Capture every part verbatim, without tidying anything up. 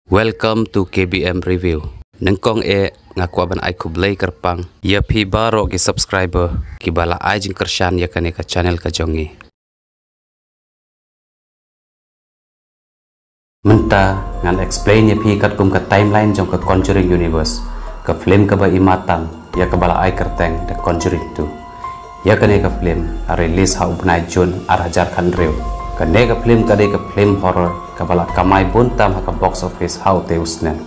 Welcome to K B M Review. Nyngkong eh nga kwah ban ai khublei kyrpang ïa phi baroh ki subscriber kiba la ai jingkyrshan ïa kane ka channel ka jong ngi. Mynta ngan explain ïa phi katkum ka timeline jong ka Conjuring Universe, ka film kaba i ma tam ïa kaba la ai kyrteng The Conjuring two. Ïa kane ka film la release ha u bnai June ar hajar khathynriew. Kane ka film ka dei ka film horror kaba la kamai bun tam ha ka box office ha utei u snem.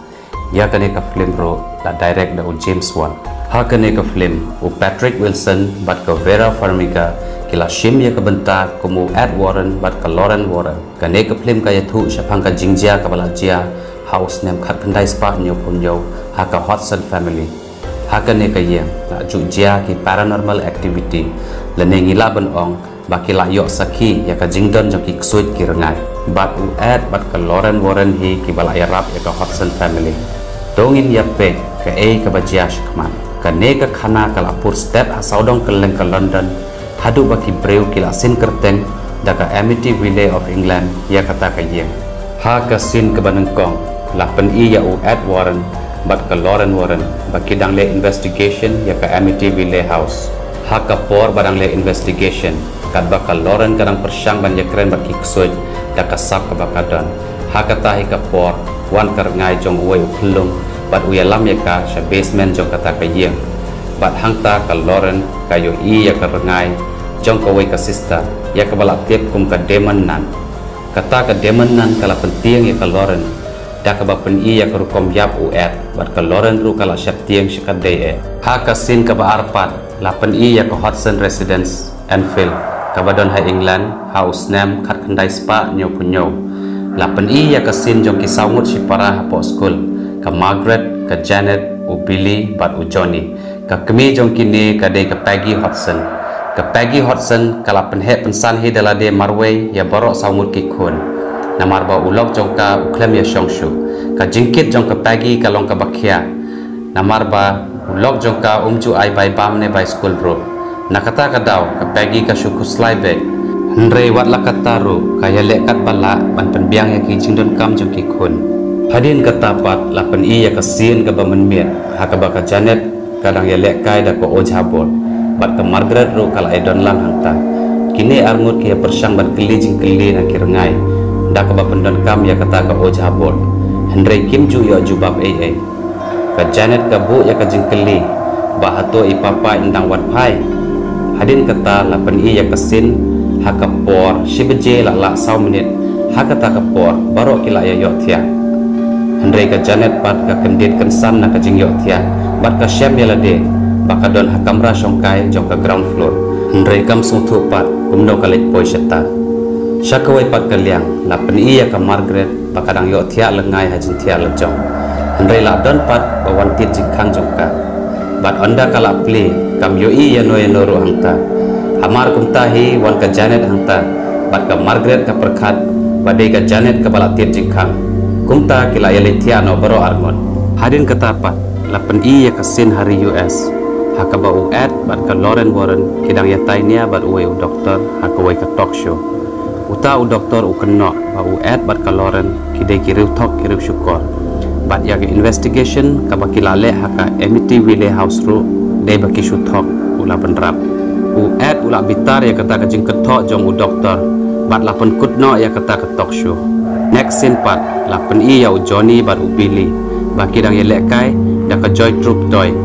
Ïa kane ka film ruh la direct da u James Wan. Ha kane ka film u Patrick Wilson bad ka Vera Farmiga ki la shim ïa ka bynta kum u Ed Warren bad ka Lorraine Warren. Kane ka film ka ïathuh shaphang ka jingjia kaba la jia ha u snem khatkhyndai spah hynñiewphew hynñiew ha ka Hodgson family. Ha kane ka ïing la ju jia ki paranormal activity, lane ngi lah ban ong ba ki la ïoh sakhi ïa ka jingdon jong ki ksuid ki rngai. Bad u Ed bad ka Lorraine Warren hi kiba la ïarap ïa ka Hodgson family. To ngin ïa peit kaei kaba jia shakhmat. Kane ka khana ka la pur stet ha sawdong kylleng ka London, haduh ba ki briew ki la sin kyrteng da ka Amityville of England ïa kata ka ïing. Ha ka scene kaba nyngkong la pyni ïa u Ed Warren bad ka Lorraine Warren ba ki dang leh investigation ïa ka Amityville House. Ha ka por ba dang leh investigation, katba ka Lorraine ka dang pyrshang ban ïakren bad ki ksuid da ka sap kaba ka don, ha kata hi ka por wan ka rngai jong uwei u phyllung bad u ïalam ïa ka sha basement jong kata ka ïing. Bad hangta ka Lorraine ka ïohi ïa ka rngai jong kawei ka sister ïa kaba la tip kum ka Demon Nun. Kata ka Demon Nun ka la pyntieng ïa ka Lorraine da kaba pyni ïa ka rukom ïap u Ed, bad ka Lorraine ruh ka la sheptieng shikatdei eh. Ha ka scene kaba ar pat la pyni ïa ka Hodgson Residence, Enfield, kaba don ha England ha u snem khatkhyndai spah hynñiewphew hynñiew. La pyni ïa ka scene jong ki saw ngut shipara hapoh skul, ka Margaret, ka Janet, u Billy bad u Johnny. Ka kmie jong kine ka dei ka Peggy Hodgson. Ka Peggy Hodgson ka la pynheh pynsan hi da lade marwei ïa baroh saw ngut ki khun, namar ba u lok jong ka u khlem ïashong shuh. Ka jingkit jong ka Peggy ka long kaba khia, namar ba u lok jong ka um ju ai bai bam ne bai skul ruh. Na kata ka daw ka Peggy ka shu khuslai beit. Hynrei wat la katta ruh ka ïaleh katba lah ban pynbiang ïa ki jingdonkam jong ki khun. Hadien kata pat la pyni ïa ka scene kaba mynmiet ha kaba ka Janet ka dang ïalehkai da ka Ouija board, bad ka Margaret ruh ka la ïadon lang hangta. Kine arngut ki ïapyrshang ban kylli jingkylli na ki rngai da kaba pyndonkam ïa kata ka Ouija board, hynrei kim ju ïoh jubab ei ei. Ka Janet ka buh ïa ka jingkylli ba hato i papa in dang wan phai. Hadien kata la pyni ïa ka scene ha ka por shi baje la lah saw minit. Ha kata ka por baroh ki la ïa ïohthiah. Hynrei ka Janet pat ka kyndit kynsan na ka jingïohthiah bad ka shem ïa lade ba ka don ha kamra shongkai jong ka ground floor. Hynrei kam sngewthuh pat kumno ka leit poi shata. Sha kawei pat ka liang la pyni ïa ka Margaret ba ka dang ïohthiah lyngngai ha jingthiah lajong. Hynrei la don pat ba wan tied jingkhang jong ka. Bad ynda ka la plie kam ïohi ïano ïano ruh hangta. Hamar kumta hi wan ka Janet hangta, bad ka Margaret ka pyrkhat ba dei ka Janet kaba la tied jingkhang. Kumta ki la ïaleit thiah noh baroh arngut. Hadien kata pat la pyni ïa ka scene ha ri U S ha kaba u Ed bad ka Lorraine Warren ki dang ïatai nia bad uwei u doktor ha kawei ka talk show. Uta u doktor u kynnoh ba u Ed bad ka Lorraine ki dei ki riewthok ki riewshukor. Bad ïa ka investigation kaba ki la leh ha ka Amityville House ruh dei ba ki shu thok, u la bynrap. U Ed u la bitar ïa kata ka jingkynthoh jong u doktor bad la pynkut noh ïa kata ka talk show. Next scene pat la pyni ïa u Johnny bad u Billy ba ki dang ïalehkai da ka Joy Troop toy.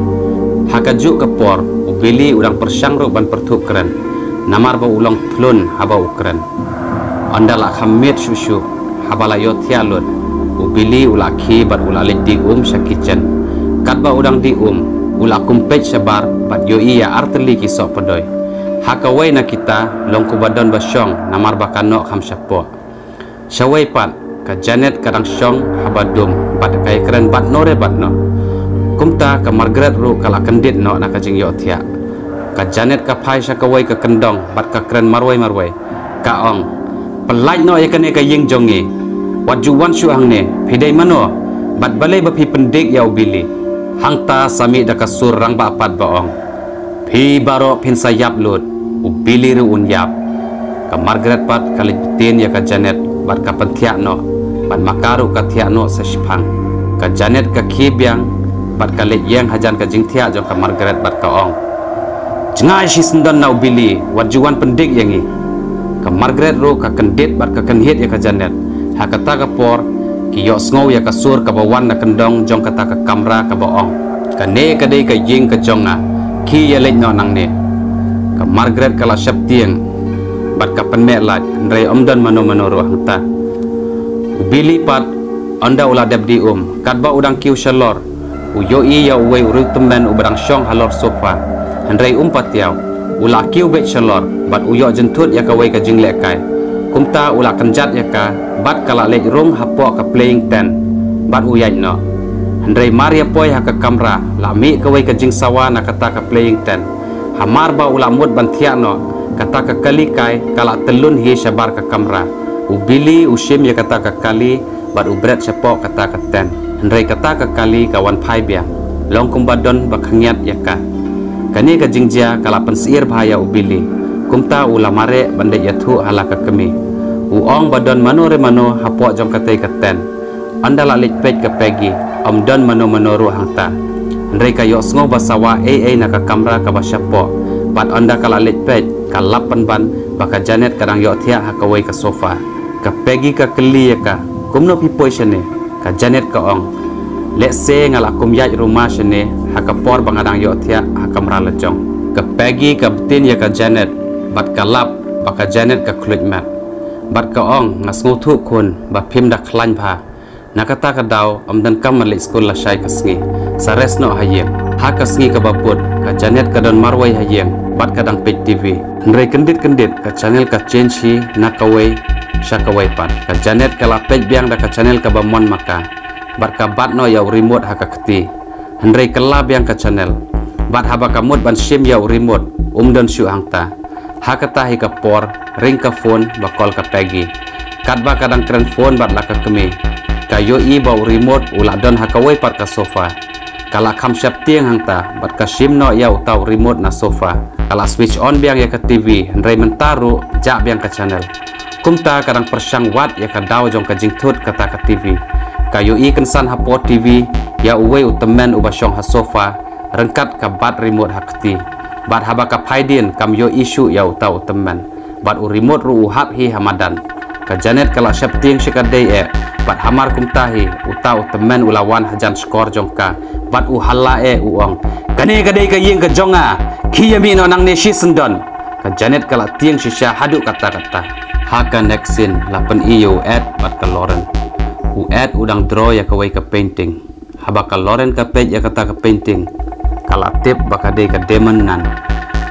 Ha kajuh ka por u Billy u dang pyrshang ruh ban pyrthuh kren, namar ba u long thlun haba u kren. Ynda la kham miet shuh shuh, haba la ïohthiah lut, u Billy u la khie bad u la leit dih um sha kitchen. Katba u dang dih um u la kum peit shabar bad ïohi ïa artylli ki soh pdoi. Ha kawei na kita long kuba don ba shong namar ba ka noh kham shapoh. Shawei pat ka Janet ka dang shong haba dum bad ka ïakren bad no re bad no. Kumta ka Margaret ruh ka la kyndit noh na ka jingïohthiah. Ka Janet ka phai sha kawei ka kyndong bad ka kren marwei marwei. Ka ong, "Pyllait noh ïa kane ka ïing jong ngi. Wat ju wan shuh hangne, phi dei mano? Bad balei ba phi pyndik ïa u Billy?" Hangta sa mih da ka sur rangbah pat ba ong, "Phi baroh phin sa ïap lut, u Billy ruh un ïap." Ka Margaret pat ka leit btien ïa ka Janet bad ka pynthiah noh. Bad ma ka ruh ka thiah noh sa shipang. Ka Janet ka khie biang bad ka leit ïeng hajan ka jingthiah jong ka Margaret bad ka ong, "Jngai shisyndon na u Billy, wat ju wan pyndik ïa ngi." Ka Margaret ruh ka kyndit bad ka kynhied ïa ka Janet. Ha kata ka por ki ïohsngew ïa ka sur kaba wan na kyndong jong kata ka kamra kaba ong, "Kane ka dei ka ïing ka jong nga, khie ïaleit noh nangne." Ka Margaret ka la sheptieng bad ka pynmeh lait, hynrei ym don mano mano ruh hangta. U Billy pat, ynda u la dep die um, katba u dang kiew shalor, u ïohi ïa uwei u riewtymmen uba dang shong halor sofa. Hynrei um patiaw, u la kiew beit shalor bad u ïoh jynthut ïa kawei ka jinglehkai. Kumta u la kynjat ïa ka bad ka la leit rung hapoh ka playing tent bad u ïaid noh. Hynrei mar ïa poi ha ka kamra, la mih kawei ka jingsawa na kata ka playing tent. Hamar ba u la mut ban thiah noh, kata ka kali kai ka la tyllun hi shabar ka kamra. U Billy u shim ïa kata ka kali bad u bret shapoh kata ka tent. Hynrei kata ka kali ka wan phai biang, long kumba don ba khyngiat ïa ka. Kane ka jingjia ka la pynsyier bha ïa u Billy. Kumta u la mareh ban dei ïathuh ha la ka kmie. U ong ba don mano re mano hapoh jong katei ka tent. Ynda la leit peit ka Peggy, ym don mano mano ruh hangta. Hynrei ka ïohsngew ba sawa ei ei na ka kamra kaba shapoh. Bad ynda ka la leit peit, ka lap pynban ba ka Janet ka dang ïohthiah ha kawei ka sofa. Ka Peggy ka kylli ïa ka, "Kumno phi poi shane?" Ka Janet ka ong, "Lehse nga la kum ïaid ruma shane ha ka por ba nga dang ïohthiah ha kamra la jong." Ka Peggy ka btin ïa ka Janet bad ka lap ba ka Janet ka khluit met. Bad ka ong, "Nga sngewthuh khun ba phim da khlaiñ bha. Na kata ka daw ym donkam ban leit skul lashai ka sngi. Sa rest noh ha ïing." Ha ka sngi kaba bud, ka Janet ka don marwei ha ïing bad ka dang peit T V. Hynrei kyndit kyndit ka channel ka change hi na kawei sha kawei pat. Ka Janet ka la peit biang da ka channel kaba mon ma ka bad ka bat noh ïa u remote ha ka kti. Hynrei kylla biang ka channel. Bad haba ka mut ban shim ïa u remote, um don shuh hangta. Ha kata hi ka por, ring ka phone ba call ka Peggy. Katba ka dang kren phone bad la ka kmie, ka ïohi ba u remote u la don ha kawei pat ka sofa. Ka la kham sheptieng hangta bad ka shim noh ïa uta u remote na sofa. Ka la switch on biang ïa ka T V, hynrei mynta ruh jah biang ka channel. Kumta ka dang pyrshang wad ïa ka daw jong ka jingthut kata ka T V. Ka ïohi kynsan hapoh T V ïa uwei u tymmen uba shong ha sofa, ryngkat ka bat remote ha kti. Bad haba ka phaidien kam ïohi shuh ïa uta u tymmen. Bad u remote ruh u hap hi ha madan. Ka Janet ka la sheptieng shikatdei eh. Bad hamar kumta hi uta u tymmen u la wan hajan shkor jong ka. Bad u halla eh u ong, "Kane ka dei ka ïing ka jong nga. Khie ïa mih noh nangne shisyndon." Ka Janet ka la tieng shisha haduh katta katta. Ha ka next scene la pyni ïa u Ed bad ka Lauren. U Ed u dang draw ïa kawei ka painting. Haba ka Lauren ka peit ïa kata ka painting, ka la tip ba ka dei ka Demon Nun,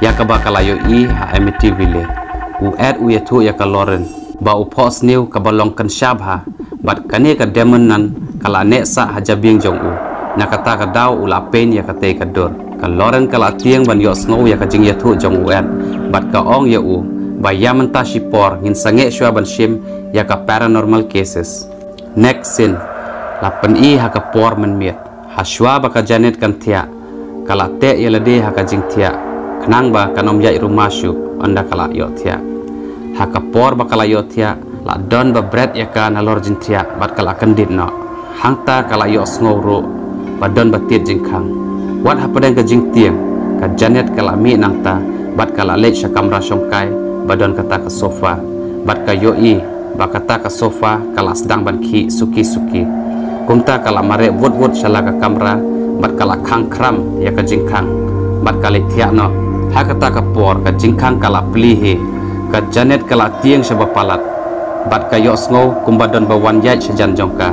ïa kaba ka la ïohi ha Amityville. U Ed u ïathuh ïa ka Lauren ba u phohsniew kaba long kynsha bha, bad kane ka Demon Nun ka la neh sah ha jabieng jong u. Na kata ka daw u la paint ïa katei ka dur. Ka Lauren ka la tieng ban ïohsngew ïa ka jingïathuh jong u Ed, bad ka ong ïa u ba ïa mynta shipor ngin sangeh shuwa ban shim ïa ka paranormal cases. Next scene, la pyni ha ka por mynmiet. Hashuwa ba ka Janet kan thiah, ka la teh ïa lade ha ka jingthiah, khnang ba kan ym ïaid ruma shuh ynda ka la ïohthiah. Ha ka por ba ka la ïohthiah, la don ba bret ïa ka nalor jingthiah bad ka la kyndit noh. Hangta ka la ïohsngew ruh ba don ba tied jingkhang. Wat hapdeng ka jingtieng, ka Janet ka la mih nangta bad ka la leit sha kamra shongkai ba don kata ka sofa, bad ka ïohi ba kata ka sofa ka la sdang ban khih suki suki. Kumta ka la mareh wut wut sha la ka kamra bad ka la khang khram ïa ka jingkhang bad ka leit thiah noh. Ha kata ka por ka jingkhang ka la plie hi. Ka Janet ka la tieng shaba palat bad ka ïohsngew kumba don ba wan ïaid shajan jong ka.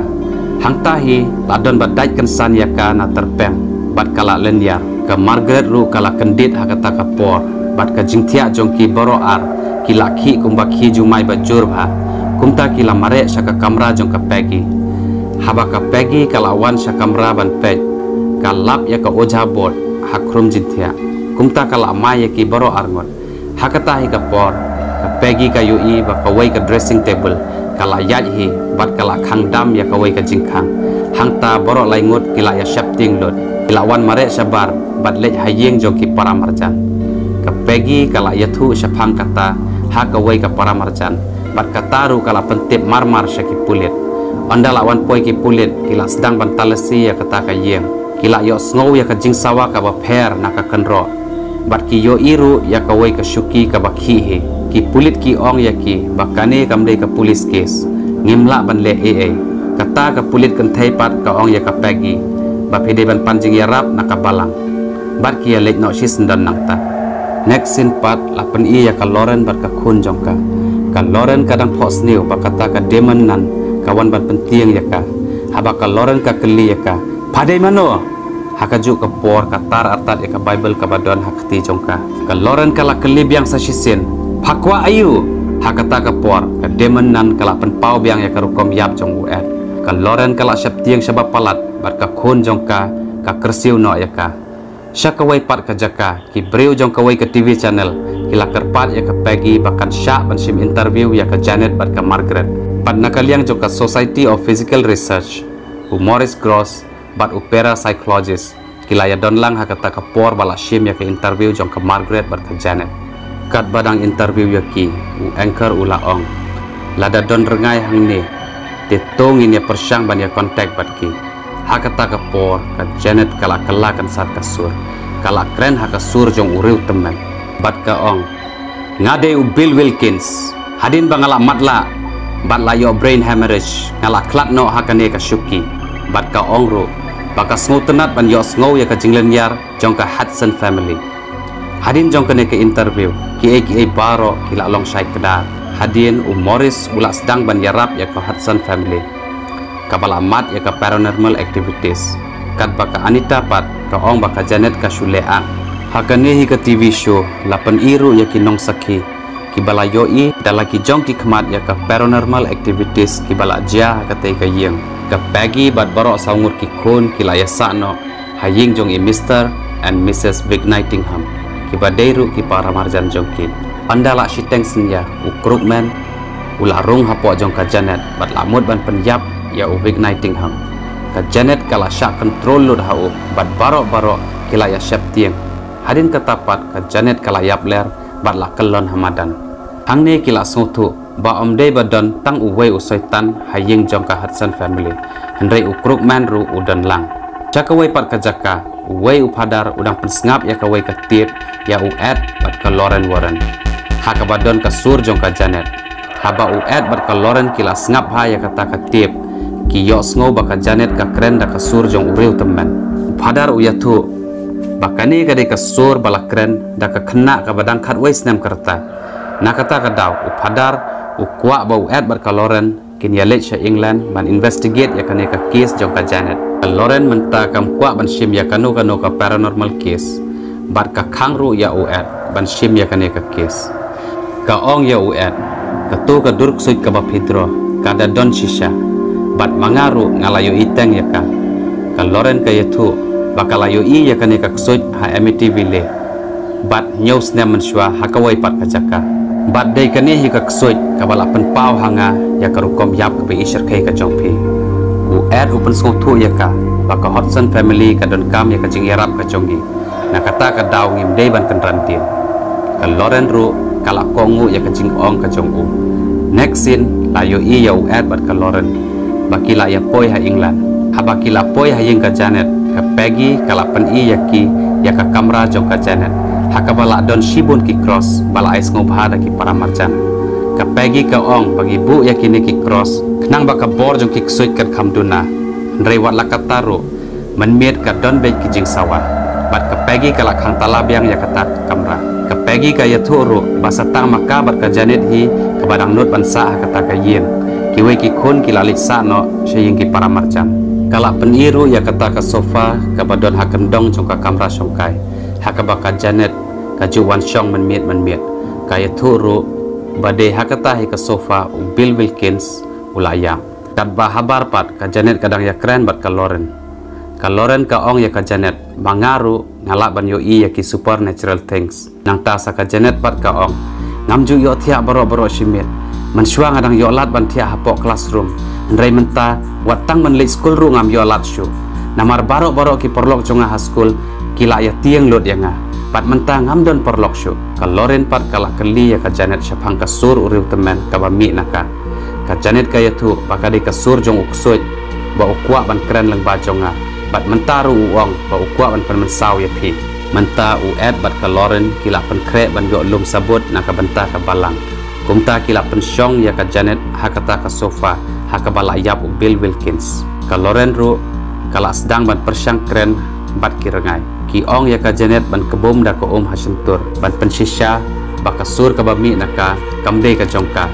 Hangta hi la don ba dait kynsan ïa ka na tyrpeng bad ka la lynñiar. Ka Margaret ruh ka la kyndit ha kata ka por, bad ka jingthiah jong ki baroh ar ki la khih kumba khih jumai ba jur bha. Kumta ki la mareh sha ka kamra jong ka Peggy. Haba ka Peggy ka la wan sha kamra ban peit, ka lap ïa ka ojha board ha khrum jingthiah. Kumta ka la mai ïa ki baroh ar ngut. Ha kata hi ka por, ka Peggy ka ïohi ba kawei ka dressing table ka la ïaid hi bad ka la khang dam ïa kawei ka jingkhang. Hangta baroh lai ngut ki la ïa sheptieng lut. Ki la wan mareh shabar bad leit ha ïing jong ki para marjan. Ka Peggy ka la ïathuh shaphang kata ha kawei ka para marjan, bad kata ruh ka la pyntip marmar sha ki pulit. Ynda la wan poi ki pulit, ki la sdang ban talasi ïa kata ka ïing. Ki la ïohsngew ïa ka jingsawa kaba pher na ka kynroh. Bad ki ïohi ruh ïa kawei ka shuki kaba khih hi. Ki pulit ki ong ïa ki ba kane kam dei ka police case. Ngim lah ban leh ei ei. Kata ka pulit kynthei pat ka ong ïa ka Peggy ba phi dei ban pan jingïarap na ka balang. Bad ki ïa leit noh shisyndon nangta. Next scene pat la pyni ïa ka Lauren bad ka khun jong ka. Ka Lauren ka dang phohsniew ba kata ka Damon Nunn ka wan ban pyntieng ïa ka. Haba ka Lauren ka kylli ïa ka, "Pha dei mano?" Ha kajuh ka por ka tar artat ïa ka Baibl kaba don ha kti jong ka. Ka Lauren ka la kylli biang sa shisien, "Pha kwah aïu?" Ha kata ka por ka Damon Nunn ka la pynpaw biang ïa ka rukom ïap jong u Ed. Ka Lauren ka la sheptieng shaba palat bad ka khun jong ka ka kyrsiew noh ïa ka. Sha kawei pat ka jaka, ki briew jong kawei ka T V channel ki la kyrpad ïa ka Peggy ba kan shah ban shim interview ïa ka Janet bad ka Margaret. Bad na ka liang jong ka Society of Physical Research, u Maurice Grosse bad u parapsychologist ki la ïa don lang ha kata ka por ba la shim ïa ka interview jong ka Margaret bad ka Janet. Katba dang interview ïa ki, u anchor u la ong, "Lada don rngai hangne, te to ngin ïa pyrshang ban ïa contact bad ki." Ha kata ka por ka Janet ka la kylla kan sat ka sur. Ka la kren ha ka sur jong u riew tymmen bad ka ong, "Nga dei u Bill Wilkins. Hadien ba nga la matlah bad la ïoh brain hemorrhage, nga la khlad noh ha kane ka shuki." Bad ka ong ruh ba ka sngewtynnat ban ïohsngew ïa ka jinglynñiar jong ka Hudson family. Hadien jong kane ka interview, kiei kiei baroh ki la long shai kdar. Hadien u Maurice u la sdang ban ïarap ïa ka Hudson family kaba la mad ïa ka paranormal activities. Katba ka Anita pat ka ong ba ka Janet ka shu leh ang. Ha kane hi ka T V show la pyni ruh ïa ki nongsakhi kiba la ïohi da la ki jong ki khmat ïa ka paranormal activities kiba la jia ha katei ka ïing. Ka Peggy bad baroh saw ngut ki khun ki la ïa sah noh ha ïing jong i Mister and Missus Wignightingham, kiba dei ruh ki para marjan jong ki. Ynda la shiteng synñia, u Krugman u la rung hapoh jong ka Janet bad la mut ban pynïap ïa u Wignightingham. Ka Janet ka la shah control lut ha u bad baroh baroh ki la ïa sheptieng. Hadien kata pat ka Janet ka la ïapler bad la kyllon ha madan. Hangne ki la sngewthuh ba ym dei ba don tang uwei u soitan ha ïing jong ka Hudson family, hynrei u Krugman ruh u don lang. Sha kawei pat ka jaka, uwei u phadar u dang pynsngap ïa kawei ka tape ïa u Ed bad ka Lauren Warren, ha kaba don ka sur jong ka Janet. Haba u Ed bad ka Lauren ki la sngap bha ïa kata ka tape, ki ïohsngew ba ka Janet ka kren da ka sur jong u riew tymmen. U phadar u ïathuh ba kane ka dei ka sur ba la kren da ka khynnah kaba dang khatwei snem ka rta. Na kata ka daw, u phadar u kwah ba u Ed bad ka Lauren kin ïa leit sha England ban investigate ïa kane ka case jong ka Janet. Ka Lauren mynta kam kwah ban shim ïa kano kano ka paranormal case bad ka khang ruh ïa u Ed ban shim ïa kane ka case. Ka ong ïa u Ed, "Kato ka dur ksuid kaba phi draw ka da don shisha, bad ma nga ruh nga la ïohi teng ïa ka." Ka Lauren ka ïathuh ba ka la ïohi ïa kane ka ksuid ha Amityville bad hynñiew snem mynshuwa ha kawei pat ka jaka. Bad dei kane hi ka ksuid kaba la pynpaw ha nga ïa ka rukom ïap kaba i shyrkhei ka jong phi. U Ed u pynsngewthuh ïa ka ba ka Hudson family ka donkam ïa ka jingïarap ka jong ngi. Na kata ka daw ngim dei ban kynran dien. Ka Lauren ruh ka la kohnguh ïa ka jingong ka jong u. Next scene la ïohi ïa u Ed bad ka Lauren ba ki la ïa poi ha England. Haba ki la poi ha ïing ka Janet, ka Peggy ka la pyni ïa ki ïa ka kamra jong ka Janet, ha kaba la don shibun ki cross ba la ai sngewbha da ki para marjan. Ka Peggy ka ong ba ngi buh ïa kine ki cross khnang ba ka bor jong ki ksuid kan kham duna. Hynrei wat la katta ruh, mynmiet ka don beit ki jingsawa. Bad ka Peggy ka la khang tala biang ïa kata ka kamra. Ka Peggy ka ïathuh ruh ba sa tang ma ka bad ka Janet hi kaba dang nud ban sah ha kata ka ïing. Kiwei ki khun ki la leit sah noh sha ïing ki para marjan. Ka la pyni ruh ïa kata ka sofa kaba don ha kyndong jong ka kamra shongkai, ha kaba ka Janet ka ju wan shong mynmiet mynmiet. Ka ïathuh ruh ba dei ha kata hi ka sofa u Bill Wilkins u la ïap. Katba habar pat ka Janet ka dang ïakren bad ka Lauren. Ka Lauren ka ong ïa ka Janet ba nga ruh nga lah ban ïohi ïa ki supernatural things. Nangta sa ka Janet pat ka ong, ngam ju ïohthiah baroh baroh shi miet. Mynshuwa nga dang ïoh lad ban thiah hapoh classroom, hynrei mynta wat tang ban leit skul ruh ngam ïoh lad shuh. Namar baroh baroh ki paralok jong nga ha skul ki la ïa tieng lut ïa nga. Bad mynta ngam don paralok shuh. Ka Lauren pat ka la kylli ïa ka Janet shaphang ka sur u riewtymmen kaba mih na ka. Ka Janet ka ïathuh ba ka dei ka sur jong u ksuid ba u kwah ban kren lyngba jong nga, bad mynta ruh u ong ba u kwah ban pynmynsaw ïa phi. Mynta u Ed bad ka Lauren ki la pynkhreh ban ïoh lum sabut na ka bynta ka balang. Kumta ki la pynshong ïa ka Janet ha kata ka sofa ha kaba la ïap u Bill Wilkins. Ka Lauren ruh ka la sdang ban pyrshang kren bad ki rngai. Ki ong ïa ka Janet ban kbum da ka um ha shyntur, ban pynshisha ba ka sur kaba mih na ka kam dei ka jong ka,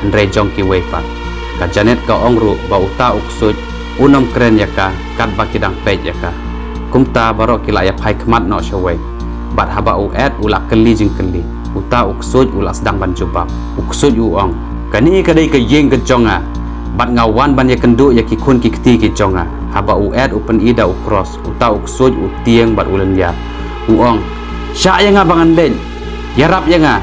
hynrei jong kiwei pat. Ka Janet ka ong ruh ba uta u ksuid un ym kren ïa ka katba ki dang peit ïa ka. Kumta baroh ki la ïa phai khmat noh shawei. Bad haba u Ed u la kylli jingkylli, uta u ksuid u la sdang ban jubab. U ksuid u ong, kane ka dei ka ïing ka jong nga, bad nga wan ban ïakynduh ïa ki khun ki kti ki jong nga. Haba u Ed u pyni da u kros, uta u ksuid u tieng bad u lynñiar. U ong, shah ïa nga ba ngan leit, ïarap ïa nga.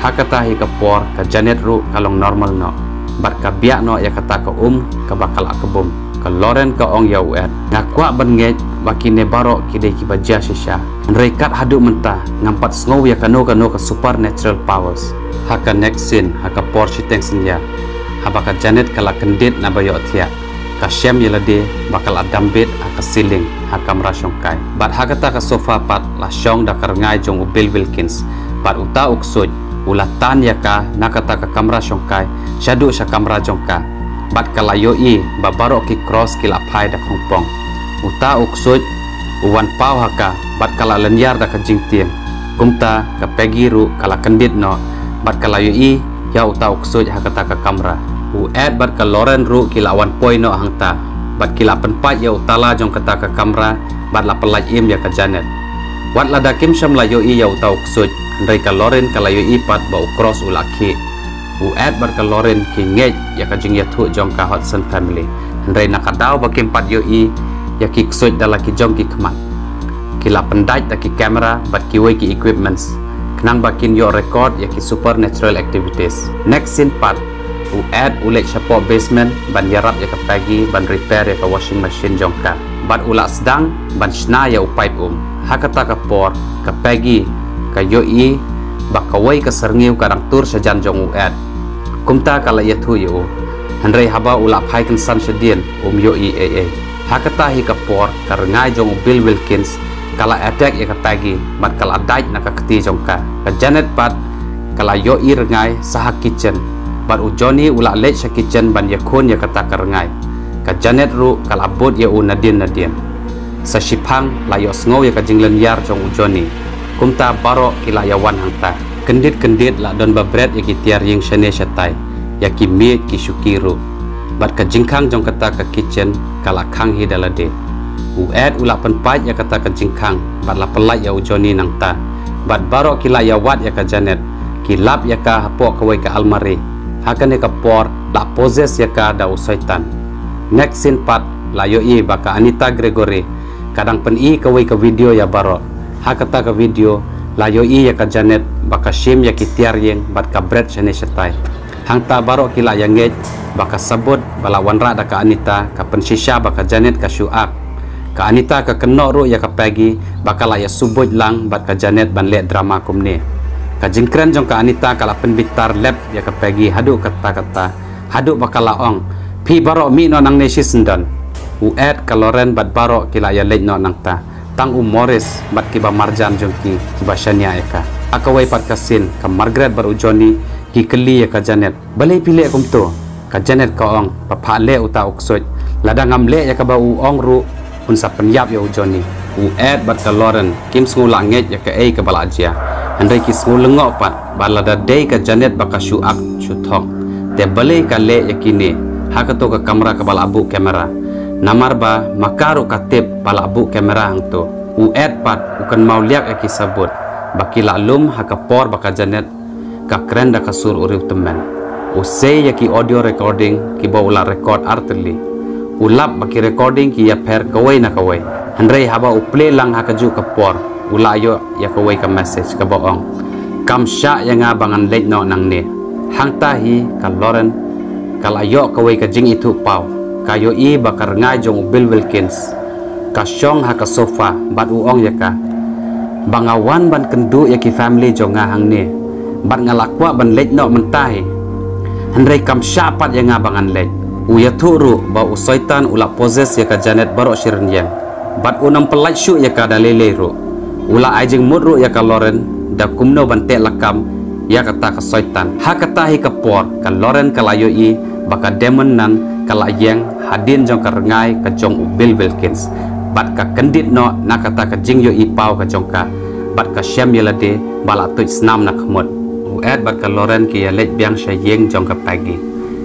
Ha kata hi ka por ka Janet ruh ka long normal noh, bad ka biah noh ïa kata ka um kaba ka la kbum. Ka Lauren ka ong ïa u Ed, nga kwah ban ngeit ba kine baroh ki dei kiba jia shisha, hynrei kat haduh mynta ngam pat sngew ïa kano kano ka supernatural powers. Ha ka next scene, ha ka por shiteng synñia, haba ka Janet ka la kyndit naba ïohthiah, ka shem ïa lade ba ka la dambit ha ka ceiling ha kamra shongkai. Bad ha kata ka sofa pat la shong da ka rngai jong u Bill Wilkins. Bad uta u ksuid u la tan ïa ka na kata ka kamra shongkai shaduh sha kamra jong ka. Bad ka la ïohi ba baroh ki kros ki la phai da khongpong. Uta u ksuid u wan paw ha ka bad ka la lynñiar da ka jingtieng. Kumta ka Peggy ruh ka la kyndit noh bad ka la ïohi ïa uta u ksuid ha kata ka kamra. U Ed bad ka Lauren ruh ki la wan poi noh hangta bad ki la pynpait ïa u tala jong kata ka kamra bad la pyllait im ïa ka Janet. Wat lada kim shym la ïohi ïa uta u ksuid, hynrei ka Lauren ka la ïohi pat ba u kros u la khih. U Ed bad ka Lauren ki ngeit ïa ka jingïathuh jong ka Hudson family, hynrei na ka daw ba kim pat ïohi ïa ki ksuid da la ki jong ki khmat, ki la pyndait da ki kamera bad kiwei ki equipments khnang ba kin ïoh record ïa ki supernatural activities. Next scene pat, u Ed u leit shapoh basement ban ïarap ïa ka Peggy ban repair ïa ka washing machine jong ka. Bad u la sdang ban shna ïa u paip um. Ha kata ka por ka Peggy ka ïohi ba kawei ka syrngiew ka dang tur shajan jong u Ed. Kumta ka la ïathuh ïa u, hynrei haba u la phai kynsan shadien um ïohi ei ei. Ha kata hi ka por ka rngai jong u Bill Wilkins ka la attack ïa ka Peggy bad ka la dait na ka kti jong ka. Ka Janet pat ka la ïohi rngai sa ha kitchen bad u Johnny u la leit sha kitchen ban ïakhun ïa kata ka rngai. Ka Janet ruh ka la bud ïa u nadien nadien. Sa shiphang la ïohsngew ïa ka jinglynñiar jong u Johnny. Kumta baroh ki la ïawan hangta. Kyndit kyndit la don ba bret ïa ki tiar ïing shane shatai, ïa ki miej ki shuki ruh. Bad ka jingkhang jong kata ka kitchen ka la khang hi da lade. U Ed u la pynpait ïa kata ka jingkhang bad la pyllait ïa u Johnny nangta. Bad baroh ki la ïawad ïa ka Janet, ki lap ïa ka hapoh kawei ka almari. Ha kane ka por la possess ïa ka da u soitan. Next scene pat la ïohi ba ka Anita Gregory ka dang pyni kawei ka video ïa baroh. Ha kata ka video la ïohi ïa ka Janet ba ka shim ïa ki tiar ïing bad ka bret shane shatai. Hangta baroh ki la ïangeit ba ka sabut ba la wanrah da ka Anita ka pynshisha ba ka Janet ka shu ak. Ka Anita ka kynnoh ruh ïa ka Peggy ba ka la ïa subuit lang bad ka Janet ban leh drama kumne. Ka jingkren jong ka Anita ka la pynbitar lep ïa ka Peggy haduh katta katta, haduh ba ka la ong, phi baroh mih noh nangne shisyndon. U Ed, ka Lauren bad baroh ki la ïa leit noh nangta. Tang u Morris bad kiba marjan jong ki kiba shaniah ïa ka. Ha kawei pat ka scene ka Margaret bad u Johnny ki kylli ïa ka Janet, balei phi leh kumto? Ka Janet ka ong, ba phah leh uta u ksuid. Lada ngam leh ïa kaba u ong ruh, un sa pynïap ïa u Johnny. U Ed bad ka Lauren kim sngew lah ngeit ïa kaei kaba la jia, hynrei ki sngew lyngngoh pat ba lada dei ka Janet ba ka shu ak shu thok, te balei ka leh ïa kine ha kato ka kamra kaba la buh kamera? Namar ba ma ka ruh ka tip ba la buh kamera hangto. U Ed pat u kynmaw liak ïa ki sabut ba ki la lum ha ka por ba ka Janet ka kren da ka sur u riewtymmen. U sei ïa ki audio recording kiba u la record artylli. U lap ba ki recording ki ïapher kawei na kawei. Hynrei haba u play lang ha kajuh ka por, u la ïoh ïa kawei ka message kaba ong, kam shah ïa nga ba ngan leit noh nangne. Hangta hi ka Lauren ka la ïoh kawei ka jingithuhpaw. Ka ïohi ba ka rngai jong u Bill Wilkins ka shong ha ka sofa bad u ong ïa ka, ba nga wan ban kynduh ïa ki family jong nga hangne, bad nga la kwah ban leit noh mynta hi. Hynrei kam shah pat ïa nga ba ngan leit. U ïathuh ruh ba u Soitan u la possess ïa ka Janet baroh shi rynïeng. Bad un ym pyllait shuh ïa ka da lei lei ruh. U la ai jingmut ruh ïa ka Lauren da kumno ban teh lakam ïa kata ka Soitan. Ha kata hi ka por, ka Lauren ka la ïohi ba ka demon nan ka la ïeng hadien jong ka rngai ka jong u Bill Wilkins. Bad ka kyndit noh na kata ka jingïohi paw ka jong ka. Bad ka shem ïa lade ba la tuid snam na khmut. U Ed bad ka Lauren ki ïaleit biang sha ïing jong ka Peggy.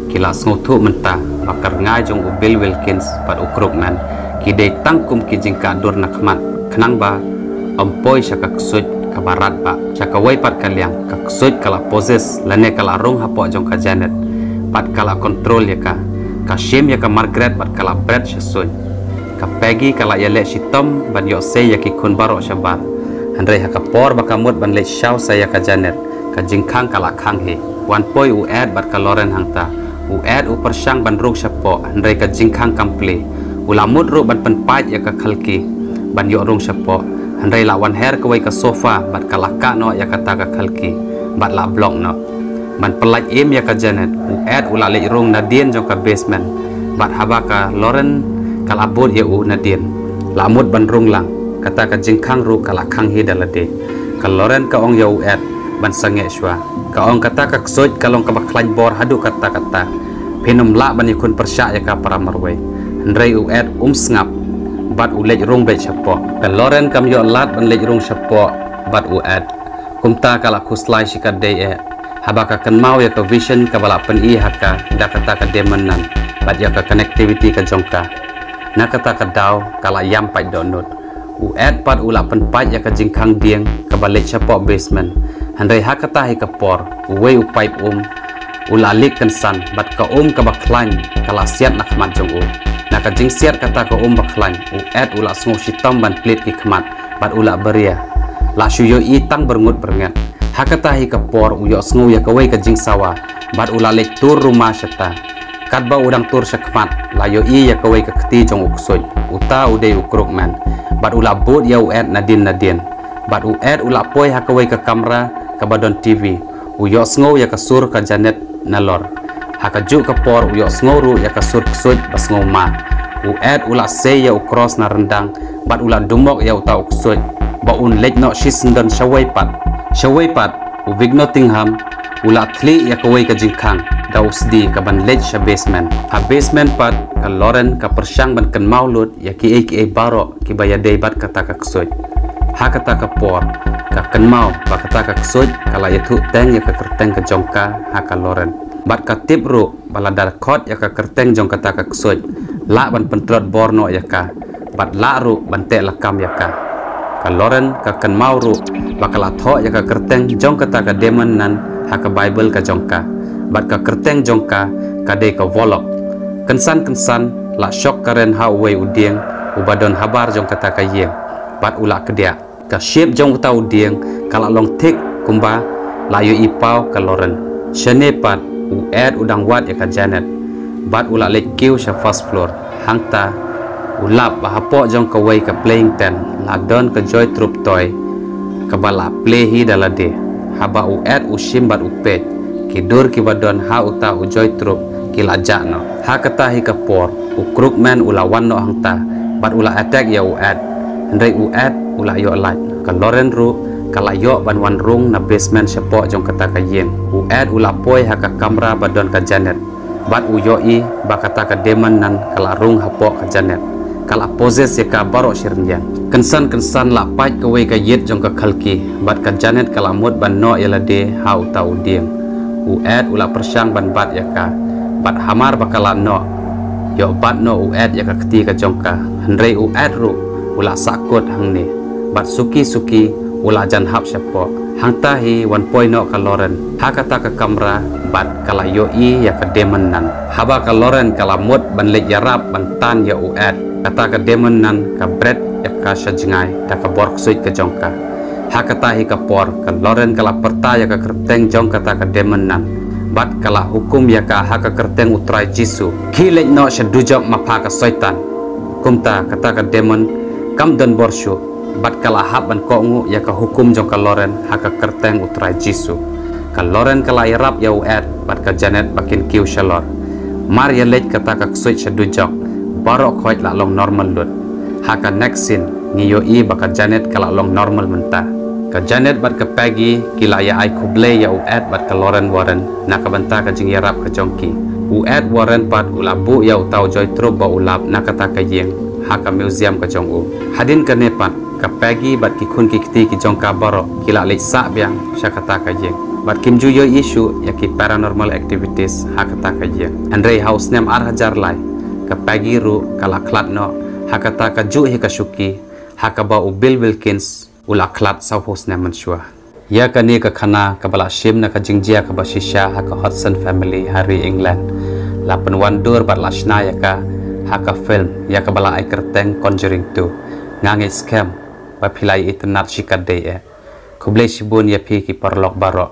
Ki la sngewthuh mynta ba ka rngai jong u Bill Wilkins bad u Krugman ki dei tang kum ki jingkah dur na khmat, khnang ba ym poi sha ka ksuid kaba rat ba. Sha kawei pat ka liang, ka ksuid ka la possess lane ka la rung hapoh jong ka Janet. Bad ka la control ïa ka. Ka shim ïa ka Margaret bad ka la bret sha suiñ. Ka Peggy ka la ïaleh shitom ban ïoh sei ïa ki khun baroh shabar. Hynrei ha ka por ba ka mut ban leit shaw sa ïa ka Janet, ka jingkhang ka la khang hi. Wan poi u Ed bad ka Lauren hangta. U Ed u pyrshang ban rung shapoh, hynrei ka jingkhang kam plie. U la mut ruh ban pynpait ïa ka khalki ban ïoh rung shapoh. Hynrei la wan her kawei ka sofa bad ka la kah noh ïa kata ka khalki bad la block noh. Ban pyllait im ïa ka Janet, u Ed u la leit rung nadien jong ka basement. Bad haba ka Lauren ka la bud ïa u nadien, la mut ban rung lang, kata ka jingkhang ruh ka la khang hi da lade. Ka Lauren ka ong ïa u Ed ban sangeh shuwa. Ka ong kata ka ksuid ka long kaba khlaiñ bor haduh katta katta. Phin ym lah ban ïakhun pyrshah ïa ka para marwei. Hynrei u Ed um sngap bad u leit rung beit shapoh. Ka Lauren kam ïoh lad ban leit rung shapoh bad u Ed. Kumta ka la khuslai shikatdei eh haba ka kynmaw ïa ka vision kaba la pyni ha ka da kata ka demon nan bad ïa ka connectivity ka jong ka. Na kata ka daw ka la ïam pait dohnud. U Ed pat u la pynpait ïa ka jingkhang dieng kaba leit shapoh basement. Hynrei ha kata hi ka por, uwei u paip um u la lieh kynsan bad ka um kaba khlaiñ ka la siat na khmat jong u. Na ka jingsiat kata ka um ba khlaiñ, u Ed u la sngew shitom ban plied ki khmat bad u la baria. La shu ïohi tang byrngut byrnget. Ha kata hi ka por u ïohsngew ïa kawei ka jingsawa bad u la leit tur ruma shata. Katba u dang tur shakhmat, la ïohi ïa kawei ka kti jong u ksuid. Uta u dei u Krugman. Bad u la bud ïa u Ed nadien nadien. Bad u Ed u la poi ha kawei ka kamra kaba don T V. U ïohsngew ïa ka sur ka Janet nalor. Ha kajuh ka por u ïohsngew ruh ïa ka sur ksuid ba sngewma. U Ed u la sei ïa u kros na ryndang bad u la dumok ïa uta u ksuid ba un leit noh shisyndon shawei pat. Shawei pat, u Vic Nottingham u la thlieh ïa kawei ka jingkhang da u sdi kaban leit sha basement. Ha basement pat, ka Lauren ka pyrshang ban kynmaw lut ïa kiei kiei baroh kiba ïadei bad kata ka ksuid. Ha kata ka por, ka kynmaw ba kata ka ksuid ka la ïathuh teng ïa ka kyrteng ka jong ka ha ka Lauren. Bad ka tip ruh ba lada khot ïa ka kyrteng jong kata ka ksuid, lah ban pyntrot bor noh ïa ka bad lah ruh ban teh lakam ïa ka. Ka Lauren ka kynmaw ruh ba ka la thoh ïa ka kyrteng jong kata ka demon nan ha ka Baibl ka jong ka. Bad ka kyrteng jong ka ka dei ka Volok. Kynsan kynsan la shok karen ha uwei u dieng uba don habar jong kata ka ïing. Bad u la kdiah. Ka ship jong uta u dieng ka la long thik kumba la ïohi paw ka Lauren. Shane pat u Ed u dang wad ïa ka Janet. Bad u la leit kiew sha first floor. Hangta u lap ba hapoh jong kawei ka playing tent la don ka Joy Troop toy kaba la plie hi da lade. Haba u Ed u shim bad u peit, ki dur kiba don ha uta u Joy Troop ki la jah noh. Ha kata hi ka por u Krugman u la wan noh hangta bad u la attack ïa u Ed. Hynrei u Ed u la ïoh lait. Ka Lauren ruh ka la ïoh ban wan rung na basement shapoh jong kata ka ïing. U Ed u la poi ha ka kamra ba don ka Janet. Bad u ïohi ba kata ka demon nan ka la rung hapoh ka Janet. Ka la possess ïa ka baroh shi rynïeng. Kynsan kynsan la pait kawei ka ïit jong ka khalki bad ka Janet ka la mut ban noh ïa lade ha uta u dieng. U Ed u la pyrshang ban bat ïa ka bad hamar ba ka la noh, ïoh bat noh u Ed ïa ka kti ka jong ka. Hynrei u Ed ruh u la sahkut hangne bad suki suki u la jan hap shapoh. Hangta hi wan poi noh ka Lauren ha kata ka kamra bad ka la ïohi ïa ka demon nan. Haba ka Lauren ka la mut ban leit ïarap ban tan ïa u Ed, kata ka demon nan ka bret ïa ka sha jngai da ka bor ksuid ka jong ka. Ha kata hi ka por ka Lauren ka la pyrta ïa ka kyrteng jong kata ka demon nan bad ka la hukum ïa ka ha ka kyrteng u Trai Jisu, khie leit noh sha dujok mapha ka Soitan. Kumta kata ka demon kam don bor shuh bad ka la hap ban kohnguh ïa ka hukum jong ka Lauren ha ka kyrteng u Trai Jisu. Ka Lauren ka la ïarap ïa u Ed bad ka Janet ba kin kiew shalor. Mar ïa leit kata ka ksuid sha dujok, baroh khoit la long normal lut. Ha ka next scene ngi ïohi ba ka Janet ka la long normal mynta. Ka Janet bad ka Peggy ki la ïa ai khublei ïa u Ed bad ka Lauren Warren na ka bynta ka jingïarap ka jong ki. U Ed Warren pat u la buh ïa uta u Joy Troup ba u lap na kata ka ïing ha ka museum ka jong u. Hadien kane pat ka Peggy bad ki khun ki kti ki jong ka baroh ki la leit sah biang sha kata ka ïing bad kim ju ïohi shuh ïa ki paranormal activities ha kata ka ïing. Hynrei ha u snem ar hajar lai ka Peggy ruh ka la khlad noh ha kata ka juh hi ka shuki ha kaba u Bill Wilkins u la khlad saphew snem mynshuwa. Ïa kane ka khana kaba la shim na ka jingjia kaba shisha ha ka Hudson family ha ri England la pynwandur bad la shna ïa ka ha ka film ïa kaba la ai kyrteng Conjuring two. Nga ngeit skhem ba phi la ïa itynnad shikatdei eh. Khublei shibun ïa phi ki paralok baroh.